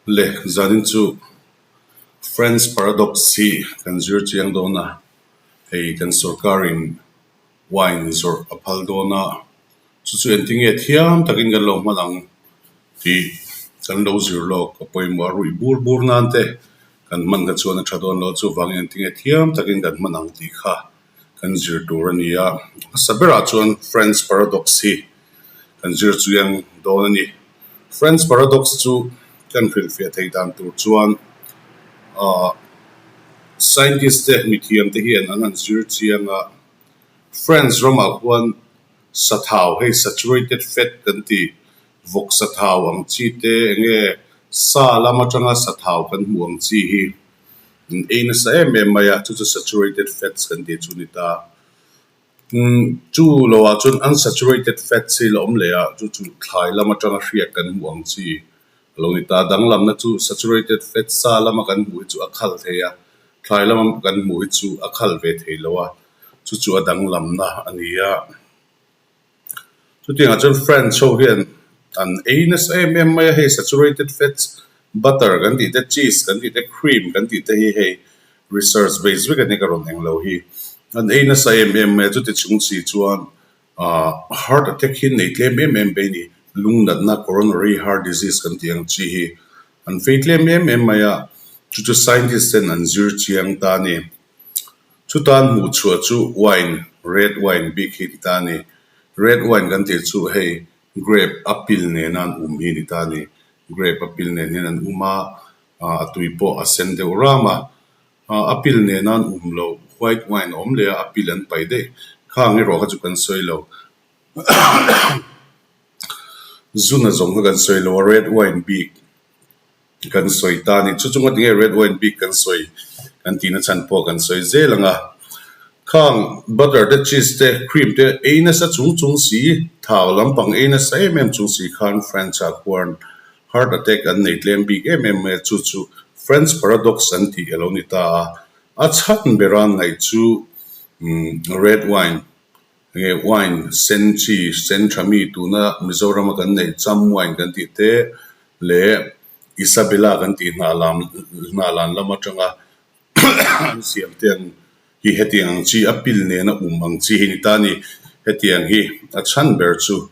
Le zanin chu Friends Paradox hi kan zir chiang dawn a, hei kan sorkarin wine zawrh a phal dawn a, chu chu engtinge thiam takin kan lo hman ang tih kan lo zir lawk a pawimawh a, ruih bur bur nan te kan hman kha chuan a tha dawn lo, chuvangin engtinge thiam takin kan hman ang tih kha kan zir tur a ni a, hmasa berah chuan Friends Paradox hi kan zir chiang dawn a ni. Friends Paradox chu kan hrilhfiah theih dan tur chuan ahh scientist te mithiam te hian an han zir chiang a, Friends ramah khuan sathau hei saturated fat kan ti vawk sathau ang chi te eng nge sa lam atanga sathau kan hmuh ang chi hi an ei nasa em em mai a, chu chu saturated fats kan tih chu a ni ta. Chu loah chuan unsaturated fats hi la awm leh a, chu chu thlai lam atanga hriat kan hmuh ang chi a lo ni ta. Danglamna chu saturated fats sa lama kan hmuh hi chu a khal thei a, thlai lama kan hmuh hi chu a khal ve thei lo a, chu chu a danglamna a ni a. Chutiangah chuan French ho hian an ei nasa em em mai a, hei saturated fats butter kan tih te, cheese kan tih te, cream kan tih te hi hei research base vek a ni ka rawn eng lo hi. An ei nasa em em mai a, chuti chung si chuan ah heart attack hi nei tlem em em bei ni, lung natna coronary heart disease kan tih ang chi hi an fei tlem em em mai a, chu chu scientist ten an zir chiang ta a ni. Chutan hmuh chhuah chu wine, red wine bik hi ti ta a ni. Red wine kan tih chu hei grape a pil nena an um hi ni ta a ni. Grape a pil nen hian an um a, a tui pawh a sen deuh ram a. A pil nena an um loh white wine a awm leh a, a pil an paih daih. Khang erawh kha chu kan sawi lo. Zuna zawng kha kan sawi lo a, red wine bik. Kan sawi ta a ni. Chu chunga tinge red wine bik kan sawi kan tihna chhan pawh kan sawi zel ang a. Khang butter te cheese te cream te ei nasa chung chung si, thau lampang ei nasa em em chung si khan French ah khuan heart attack an nei tlem bik em em mai a, chu chu French paradox an tih a lo ni ta a. A chhan bera ngaih chu red wine Nge wine sen chi sen tha mi tuna Mizorama kan neih cham wine kan tih te leh Isabella kan tih hnah lam hnah lan lam atanga an siam te ang hi hetiang ang chi a pil nena um ang chi hi ni ta a ni. Hetiang hi a chhan ber chu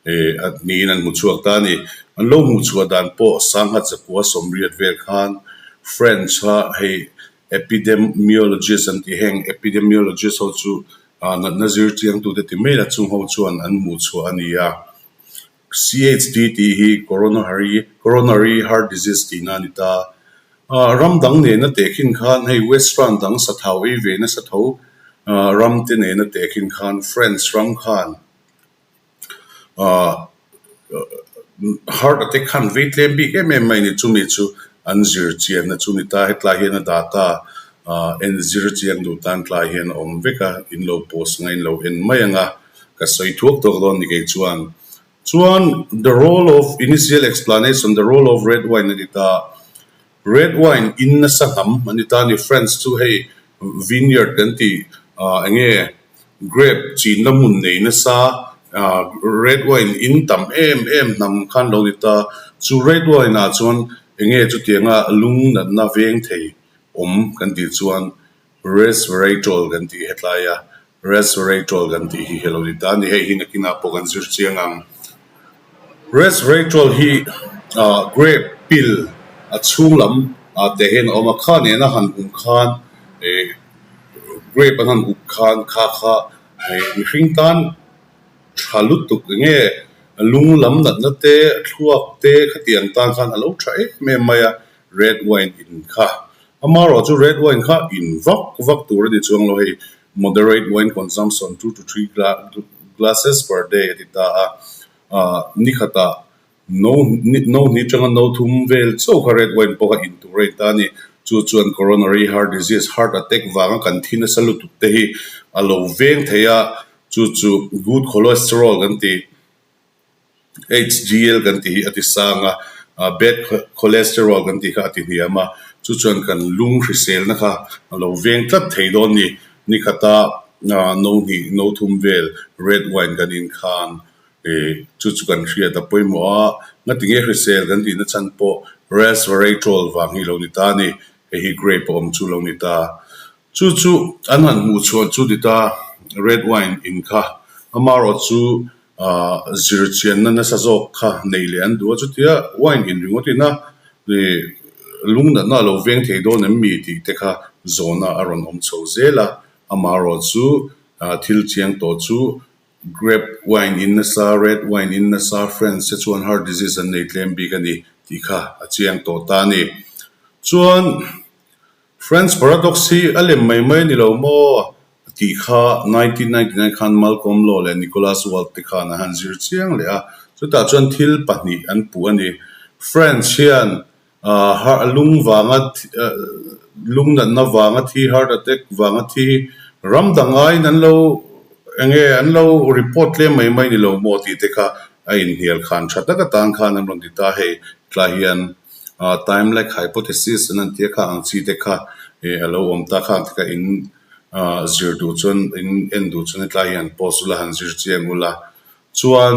eh a niin an hmu chhuak ta a ni. An lo hmuh chhuah dan pawh Sangha Chakua sawmriat vel khan French a hei Epidemiologist an tih heng epidemiologist ho chu natna zir chiangtute ti mai la chung ho chuan an hmuh chhuah a ni a. CHD tih hi coronary coronary heart disease tihna a ni ta. Ram dang nena tehkhin khan hei western dang sathau ei ve nasa tho ram te nena tehkhin khan France ram khan Ahh heart attack khan vei tlem bik em em mai a ni chumi chu an zir chianna chu ni ta hetlai hian a data ahh en zir chiang duh tan tlai hian a awm vek a in lo post anga in lo en mai anga ka sawi thuak tawk dawn ni kei chuan chuan the role of initial explanation the role of red wine a ni ta red wine in nasa hnam a ni ta a ni France chu hei vineyard kan tih ahh eng nge. Grape chinna hmun nei nasa red wine in tam em em hnam khan lo ni ta. Chu red wine ah chuan eng nge chutianga lung natna veng thei awm kan tih chuan resveratrol kan tih hetlai a, resveratrol kan tih hi lo ni ta a ni. Hei hi nakinah pawh kan zir chiang ang. Resveratrol hi grape pil a chhung lam ah te hian a awm a, kha nena han hum khan ih Grape an han up khan kha kha hei mihring tan tha lutuk enge lung lam natna te thluak te khatiang tan khan a lo tha em em mai a red wine in kha amaherawh chu red wine kha in vak vak tur a ni chuang lo hei moderate wine consumption two to three glasses per day a ti ta a ah ni khatah No no hnih atanga no thum vel chauh kha red wine pawh kha in tur a in ta a ni. Chu chuan coronary heart disease, heart attack vanga kan thi nasa lutuk te hi a lo veng thei a, chu chu good cholesterol kan tih, HDL kan tih hi a ti sang a, bad cholesterol kan tih kha a ti hniam a, chu chuan kan lung hriselna kha a lo veng tlat thei dawn a ni. Nikhata no hnih no thum vel red wine kan in khan Ih chu chu kan hriat a pawimawh a, ngatinge hrisel kan tihna chhan pawh Resveratrol vang hi lo ni ta a ni. Hei hi grape a awm chu lo ni ta. Chu chu an han hmuh chhuah chu ni ta red wine in kha amaherawh chu ahh zir chianna nasa zawk kha nei leh an duh a chutia wine in ringawt ina ih lungnatna a lo veng thei dawn em mi tih te kha zawhna a rawn awm chho zel a amaherawh chu ah thil chiang tawh chu Grape wine in nasa, red wine in nasa, French te chuan heart disease an nei tlem bik a ni tih kha a chiang tawh ta a ni. Chuan. French Paradox hi a lem mai mai a ni lo maw? tih kha 1999 khan Malcolm Law leh Nicholas Wald te khan an han zir chiang leh a, chutah chuan thil pahnih an puh a ni. French hian lung vanga lung natna vanga thi, heart attack vanga thi hi ram dang aiin an lo eng nge an lo report tlem mai mai ni lo maw tih te kha a inhnial khan tha tak atan khan an rawn ti ta hei tlai hian. Time lag hypothesis an han tia kha ang chi te kha ih a lo awm ta kha ang te kha in zir duh chuan in en duh chuan hetlai hi han post ula han zir chiang ula chuan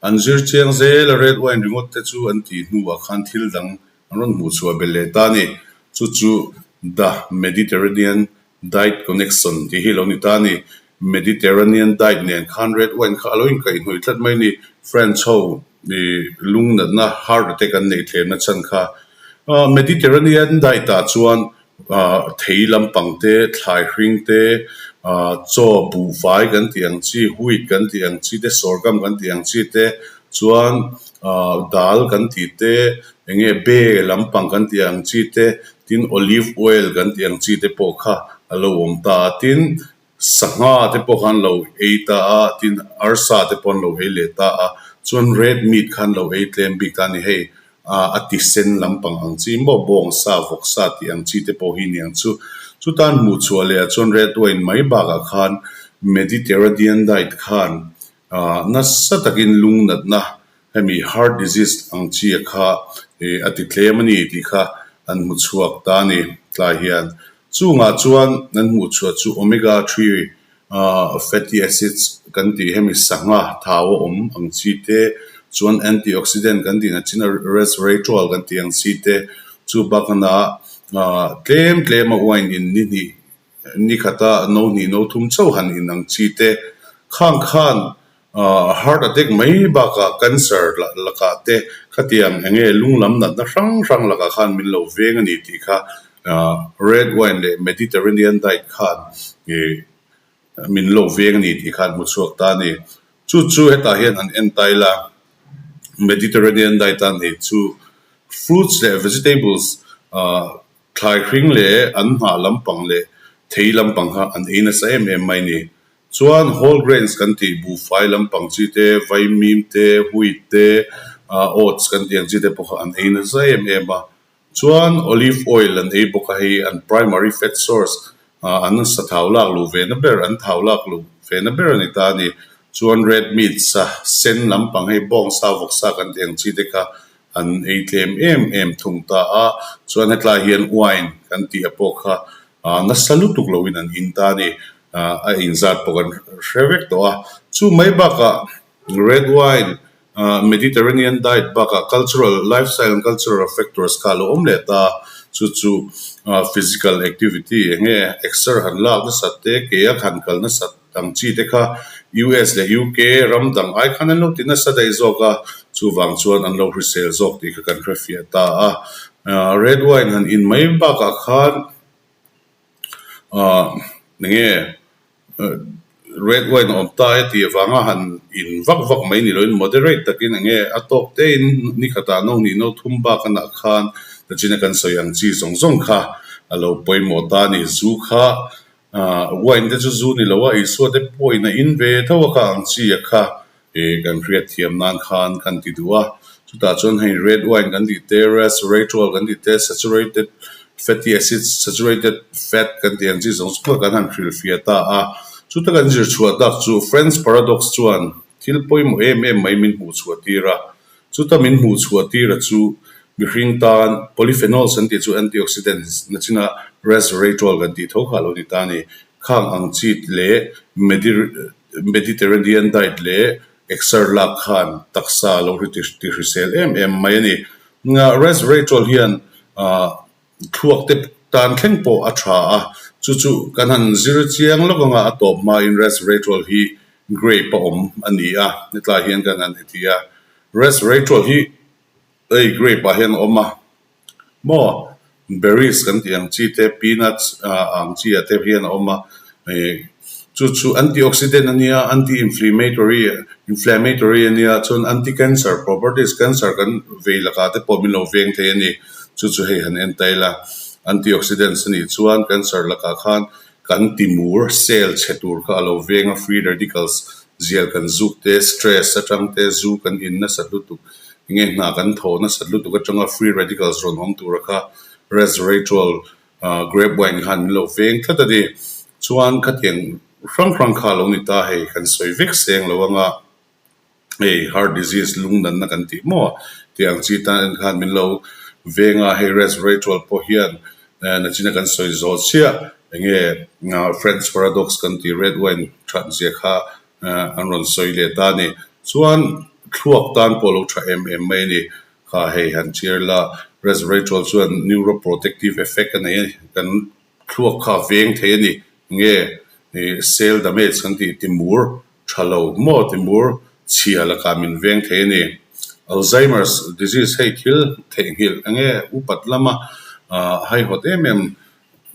an zir chiang zel a red wine ringawt te chu an tih hnuah khan thil dang an rawn hmuh chhuah belh leh ta a ni chu chu the Mediterranean Diet Connection tih hi lo ni ta a ni. Mediterranean diet nen khan red wine kha a lo inkaihhnawih tlat mai a ni. French ho ih lung natna heart attack an neih thlemna chhan kha. Mediterranean diet ah chuan thei lampang te, thlai hring te, chaw buhfai kan tih ang chi, wheat kan tih ang chi te, sorghum kan tih ang chi te, chuan dal kan tih te, eng nge be lampang kan tih ang chi te, Tin, olive oil kan tih ang chi te pawh kha a lo awm ta a, tin, sangha te pawh khan lo ei ta a, tin, arsa te pawh an lo ei leh ta a, chuan red meat khan lo ei tlem bik ta a ni hei, a ti sen lampang ang chi maw bawng sa, vawk sa tih ang chi te pawh hi ni ang chu. Chutan hmuh chhuah leh ah chuan red wine mai bakah khan Mediterranean diet khan nasa takin lung natna Hemi heart disease ang chi a kha a ti tlem a ni tih kha an hmu chhuak ta a ni tlai hian. Chungah chuan an hmuh chhuah chu omega 3 fatty acids kan tih hemi sangha thau a awm ang chi te, chuan antioxidant kan tih na chin a resveratrol kan tih ang chi te, chu bakana tlem tlem a wine in ni hnih Ni khata no hnih no thum chauh han in ang chi te khang khan heart attack mai bakah cancer lakah te khatiang eng nge lung lam natna hrang hrang lakah khan min lo veng a ni tih kha red wine leh Mediterranean diet khan min lo veng a ni tih khan hmu chhuak ta a ni. Chu chu hetah hian han en ta ila Mediterranean diet a nei chu fruits leh vegetables Thlai hring leh an hnah lampang leh thei lampang kha an ei nasa em em mai ni. Chuan whole grains kan tih buhfai lampang chi te, vaimim te, wheat te, oats kan tih ang chi te pawh kha an ei nasa em em a. Chuan olive oil an ei bawk a, hei an primary fat source an sathau lak luh ve na ber, an thau lak luh ve na ber a ni ta a ni. Chuan red meat sa sen lampang hei bawngsa, vawksa kan tih ang chi te kha An ei tlem em em thung ta a, chuan hetlai hian wine kan tih a pawh kha nasa lutuk loin an in ta a ni, a inzat pawh kan hre vek tawh a. Chu mai bakah red wine, Mediterranean diet bakah cultural, lifestyle and cultural factors kha a lo awm leh ta a, chu chu physical activity eng nge exer han lak nasat te, ke a han kal nasat Ang chi te kha US leh UK ram dang ai khan an lo ti nasa daih zawk a, chuvang chuan an lo hrisel zawk tih kha kan hrefiah ta a. Red wine han in mai bakah khan enge red wine a awm ta e tih avanga han in vak vak mai ni loin moderate takin enge a tawk tein ni khatah no hnih no thum bak a nah khan tachina kan sawi ang chi zawng zawng kha a lo pawimawh ta a ni. Zu kha Wine te chu zu ni lo a, Isua te pawhin a in ve tho a kha ang chi a kha ih kan hriat thiam nan khan kan ti duh a. Chutah chuan hei red wine kan tih te, resveratrol kan tih te, saturated fatty acids, saturated fat kan tih ang chi zawng zawng kha kan han hrilhfiah ta a. Chuta kan zir chhuah tak chu French paradox chuan thil pawimawh em em mai min hmuh chhuah tir a. Chuta min hmuh chhuah tira chu mihring tan polyphenols an tih chu antioxidants na china resveratrol kan tih tho kha a lo ni ta a ni. Khang ang chi leh Mediterranean diet leh exer lak khan taksa a lo ti hrisel em em mai a ni. Resveratrol hian thluak te tan thleng pawh a tha a, chu chu kan han zir chiang lawk anga a tawp hmain resveratrol hi grape a awm a ni a, hetlai hian kan han heti a, resveratrol hi hei grape ah hian a awm a maw berries kan tih ang chi te peanuts ang chi ah te hian a awm a ih chu chu antioxidant a nia anti inflammatory inflammatory a nia chuan anti cancer properties cancer kan vei lakah te pawh min lo veng thei a ni chu chu hei han en ta ila antioxidants a nih chuan cancer lakah khan kan timur cell chhe tur kha a lo veng a free radicals zial kan zuk te stress atang te zu kan in nasat lutuk enge hna kan thaw nasat lutuk atanga free radicals rawn awm tura kha resveratrol grape wine khan min lo veng tlat a ni. Chuan khatiang hrang hrang kha a lo ni ta hei kan sawi vek seng lo anga hei heart disease lung natna kan tih maw tih ang chi tan en khan min lo veng a hei resveratrol pawh hian nachina kan sawi zawh chiah enge French paradox kan tih red wine that zia kha an rawn sawi leh ta a ni. Chuan thluak tan pawh a lo tha em em mai a ni. Kha hei han chhiar la resveratrol chuan neuroprotective effect a nei a ni. Kan thluak kha a veng thei a ni. Nge cell damage kan tih timur tha lo maw timur chhia lakah min veng thei a ni. Alzheimer's disease hei thil theihnghilh enge upat lama haihawt em em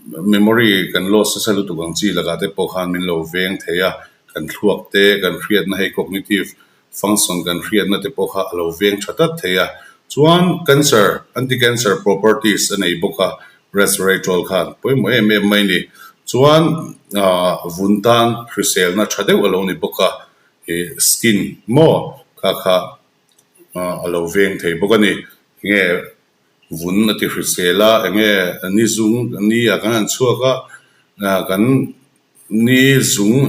Memory kan loss nasa lutuk ang chi lakah te pawh khan min lo veng thei a, kan thluak te, kan hriatna hei cognitive function kan hriatna te pawh kha a lo veng tha tlat thei a. Chuan cancer, anti-cancer properties a nei bawk a, resveratrol khan pawimawh em em mai ni. Chuan vun tan hriselna tha deuh a lo ni bawk a, ih skin maw kha kha a lo veng thei bawk a ni. Enge Vun a ti hrisel a, enge ni zung ni ah kan han chhuak a, kan ni zung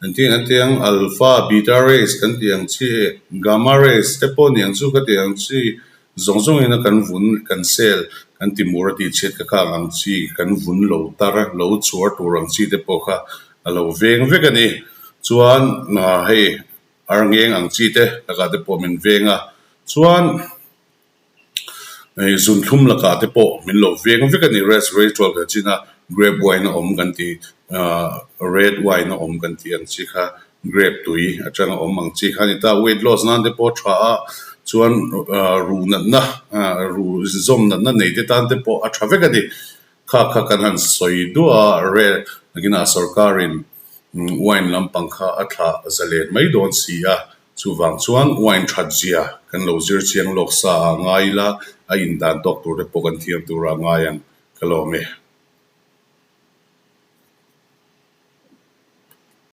engtin an tih ang alpha, beta rays kan tih ang chi, gamma rays te pawh ni ang chu ka tih ang chi zawng zawng in a kan vun kan cell kan ti mur a tih chhiat ka khang ang chi kan vun lo tar lo chhuar tur ang chi te pawh kha a lo veng vek a ni. Chuan hei arngeng ang chi te lakah te pawh min veng a, chuan. Hei zunthlum lakah te pawh min lo veng vek a ni resveratrol kan chin a grape wine a awm kan tih ahh red wine a awm kan tih ang chi kha grape tui atanga awm ang chi kha a ni ta weight loss nan te pawh a tha a chuan ahh ruh natna ahh ruh zawm natna nei te tan te pawh a tha vek a ni kha kha kan han sawi duah a red nakinah sorkarin wine lampang kha a thlah zalen mai dawn si a. Chuvang chuan wine that zia kan lo zir chiang lawk sa a ngai ila, a indan tawk tur te pawh kan thiam tur a ngai ang ka lawm e.